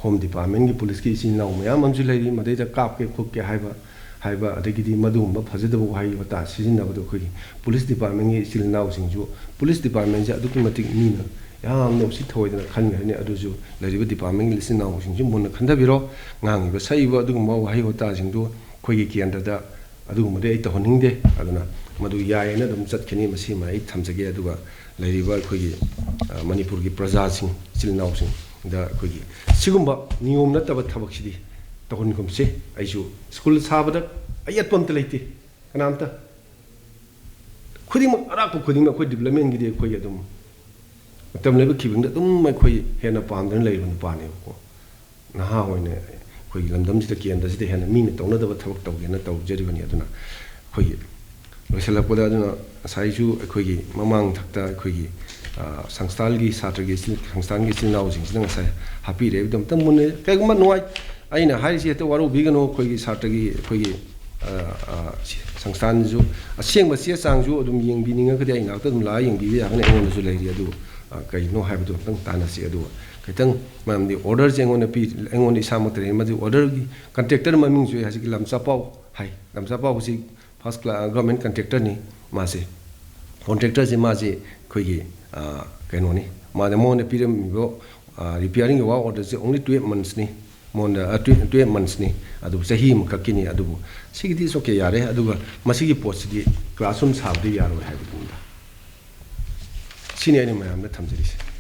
ꯍꯣꯝ ꯗꯤꯄꯥꯔꯠꯃꯦꯟꯒꯤ ꯄꯨꯂꯤꯁꯀꯤ ꯏꯆꯤꯜ ꯏꯅꯥꯎ ꯃꯌꯥꯝ ꯑꯃꯁꯨ ꯂꯩꯔꯤ, ꯃꯗꯩꯗ ꯀꯥꯞꯀꯦ ꯈꯣꯠꯀꯦ ꯍꯥꯏꯕ, ꯍꯥꯏꯕ, ꯑꯗꯒꯤꯗꯤ ꯃꯗꯨꯒꯨꯝꯕ ꯐꯖꯗꯕ ꯋꯥꯍꯩ ꯋꯥꯇꯥ ꯁꯤꯖꯤꯟꯅꯕꯗꯣ ꯑꯩꯈꯣꯏꯒꯤ ꯄꯨꯂꯤꯁ ꯗꯤꯄꯥꯔꯠꯃꯦꯟꯒꯤ ꯏꯆꯤꯜ ꯏꯅꯥꯎꯁꯤꯡꯁꯨ, ꯄꯨꯂꯤꯁ ꯗꯤꯄꯥꯔꯠꯃꯦꯟꯁꯦ ꯑꯗꯨꯛꯀꯤ ꯃꯇꯤꯛ ꯃꯤꯅ ꯌꯥꯝꯅ ꯎꯁꯤꯠ ꯊꯑꯣꯏꯗꯅ ꯈꯟꯈ꯭ꯔꯅꯤ꯫ ꯑꯗꯨꯁꯨ ꯂꯩꯔꯤꯕ ꯗꯤꯄꯥꯔꯠꯃꯦꯟꯒꯤ ꯏꯆꯤꯜ ꯏꯅꯥꯎꯁꯤꯡꯁꯨ ꯃꯨꯟꯅ ꯈꯟꯊꯕꯤꯔꯣ꯫ ꯉꯥꯡꯉꯤꯕ ꯁꯛꯏꯕ ꯑꯗꯨꯒꯨꯝꯕ ꯋꯥꯍꯩ ꯋꯥꯇꯥꯁꯤꯡꯗꯨ ꯑꯩꯈꯣꯏꯒꯤ ꯀꯦꯟꯗ꯭ꯔꯗ ꯑꯗꯨꯒꯨꯝꯕꯗꯤ ꯑꯩ ꯇꯧꯍꯟꯅꯤꯡꯗꯦ꯫ ꯑꯗꯨꯅ ꯃꯗꯨ ꯌꯥꯏꯌꯦꯅ ꯑꯗꯨꯝ ꯆꯠꯈꯤꯅꯤ꯫ ꯃꯁꯤꯃ ꯑꯩ ꯊꯝꯖꯒꯦ꯫ ꯑꯗꯨꯒ ꯂꯩꯔꯤꯕ ꯑꯩꯈꯣꯏꯒꯤ, ꯑ, ꯃꯅꯤꯄꯨꯔꯒꯤ ꯄ꯭ꯔꯖꯥꯁꯤꯡ, ꯏꯆꯤꯜ ꯏꯅꯥꯎꯁꯤꯡꯗ ꯑꯩꯈꯣꯏꯒꯤ ꯁꯤꯒꯨꯝꯕ ꯅꯤꯌꯣꯝ ꯅꯠꯇꯕ ꯊꯕꯛꯁꯤꯗꯤ ꯇꯧꯍꯟꯒꯨꯝꯁꯤ꯫ ꯑꯩꯁꯨ ꯁ꯭ꯀꯨꯜ ꯁꯥꯕꯗ ꯑꯌꯦꯠꯄ ꯑꯝꯇ ꯂꯩꯇꯦ꯫ ꯀꯅꯥꯝꯇ, ꯈꯨꯗꯤꯡꯃꯛ, ꯑꯔꯥꯛꯄ ꯈꯨꯗꯤꯡꯃꯛ ꯑꯩꯈꯣꯏ ꯗꯤꯕ꯭ꯂꯞꯃꯦꯟꯒꯤꯗꯤ ꯑꯩꯈꯣꯏꯒꯤ ꯑꯗꯨꯝ ꯃꯇꯝ ꯂꯩꯕ ꯈꯤꯕꯪꯗ ꯑꯗꯨꯝ ꯑꯩꯈꯣꯏ ꯍꯦꯟꯅ ꯄꯥꯝꯗꯅ ꯂꯩꯕ ꯅꯨꯄꯥꯅꯦꯕꯀꯣ꯫ ꯅꯍꯥ ꯑꯣꯏꯅ ꯑꯩꯈꯣꯏꯒꯤ ꯂꯝꯗꯝꯁꯤꯗ, ꯀꯦꯟꯗ꯭ꯔꯁꯤꯗ ꯍꯦꯟꯅ ꯃꯤꯅ ꯇꯧꯅꯗꯕ ꯊꯕꯛ ꯇꯧꯒꯦꯅ ꯇꯧꯖꯔꯤꯕꯅꯤ꯫ ꯑꯗꯨꯅ ꯑꯩꯈꯣꯏꯒꯤ ꯂꯣꯏꯁꯤꯜꯂꯛꯄꯗ, ꯑꯗꯨꯅ ꯉꯁꯥꯏꯁꯨ ꯑꯩꯈꯣꯏꯒꯤ ꯃꯃꯥꯡ ꯊꯛꯇ ꯑꯩꯈꯣꯏꯒꯤ, ꯑ, ꯁꯪꯁꯊꯥꯟꯒꯤ ꯁꯥꯇ꯭ꯔꯒꯤ ꯏꯆꯤꯜ-, ꯁꯪꯁꯊꯥꯟꯒꯤ ꯏꯆꯤꯜ ꯏꯅꯥꯎꯁꯤꯡꯁꯤꯅ ꯉꯁꯥꯏ ꯍꯥꯞꯄꯤꯔꯦ꯫ ꯑꯗꯨꯝꯇꯪ ꯃꯨꯟꯅ, ꯀꯩꯒꯨꯝꯕ ꯅꯨꯡꯉꯥꯏ-, ꯑꯩꯅ ꯍꯥꯏꯔꯤꯁꯤ ꯍꯦꯛꯇ ꯋꯥꯔꯧꯕꯤꯒꯅꯨ꯫ ꯑꯩꯈꯣꯏꯒꯤ ꯁꯥꯇ꯭ꯔꯒꯤ, ꯑꯩꯈꯣꯏꯒꯤ, ꯑ, ꯑ, ꯁꯤ-, ꯁꯪꯁꯊꯥꯟꯁꯨ ꯑꯁꯦꯡꯕ ꯆꯦ ꯆꯥꯡꯁꯨ ꯑꯗꯨꯝ ꯌꯦꯡꯕꯤꯅꯤꯡꯉꯒꯗꯤ ꯑꯩ ꯅꯥꯛꯇ ꯑꯗꯨꯝ ꯂꯥꯛꯑ ꯌꯦꯡꯕꯤꯕ ꯌꯥꯒꯅꯤ꯫ ꯑꯩꯉꯣꯟꯗꯁꯨ ꯂꯩꯔꯤ꯫ ꯑꯗꯨ, ꯑ, ꯀꯩꯅꯣ ꯍꯥꯏꯕꯗꯨ ꯑꯝꯇꯪ ꯇꯥꯟꯅꯁꯤ꯫ ꯑꯗꯨꯒ ꯈꯤꯇꯪ, ꯃꯔꯝꯗꯤ ꯑꯣꯔꯗꯔꯁꯦ ꯑꯩꯉꯣꯟꯗ ꯄꯤ-, ꯑꯩꯉꯣꯟꯗ ꯏꯁꯥꯃꯛꯇ ꯂꯩ꯫ ꯃꯗꯨ ꯑꯣꯔꯗꯔꯒꯤ ꯀꯟꯇ꯭ꯔꯦꯛꯇꯔ ꯃꯃꯤꯡꯁꯨ ꯑꯩ ꯍꯧꯖꯤꯛꯀꯤ ꯂꯝꯆꯥꯄꯥꯎ ꯍꯥꯏ꯫ ꯂꯝꯆꯥꯄꯥꯎ ꯍꯧꯖꯤꯛ ꯐꯥꯔꯁ ꯀ꯭ꯂꯥꯁ ꯒꯚꯔꯟꯃꯦꯟ ꯀꯟꯇ꯭ꯔꯦꯛꯇꯔꯅꯤ ꯃꯥꯁꯦ꯫ ꯀꯣꯟꯇ꯭ꯔꯦꯛꯇꯔꯁꯦ ꯃꯥꯁꯦ ꯑꯩꯈꯣꯏꯒꯤ, ꯑ, ꯀꯩꯅꯣꯅꯤ꯫ ꯃꯥꯗ, ꯃꯉꯣꯟꯗ ꯄꯤꯔꯝꯃꯤꯕ, ꯑ, ꯔꯤꯄꯤꯌꯥꯔꯤꯡꯒꯤ ꯋꯥꯛ ꯑꯣꯔꯗꯔꯁꯦ only twelve monthsꯅꯤ꯫ ꯃꯉꯣꯟꯗ twelve monthsꯅꯤ, ꯑꯗꯨꯕꯨ ꯆꯍꯤ ꯑꯃꯈꯛꯀꯤꯅꯤ꯫ ꯑꯗꯨꯕꯨ ꯁꯤꯒꯤꯗꯤ it's okay, ꯌꯥꯔꯦ꯫ ꯑꯗꯨꯒ ꯃꯁꯤꯒꯤ ꯄꯣꯠꯁꯤꯗꯤ classroom ꯁꯥꯕꯗꯤ ꯌꯥꯔꯣꯏ ꯍꯥꯏꯕꯗꯨꯅꯤꯗ꯫ ꯁꯤꯅꯤ ꯑꯩꯅ ꯃꯌꯥꯝꯗ ꯊꯝꯖꯔꯤꯁꯦ꯫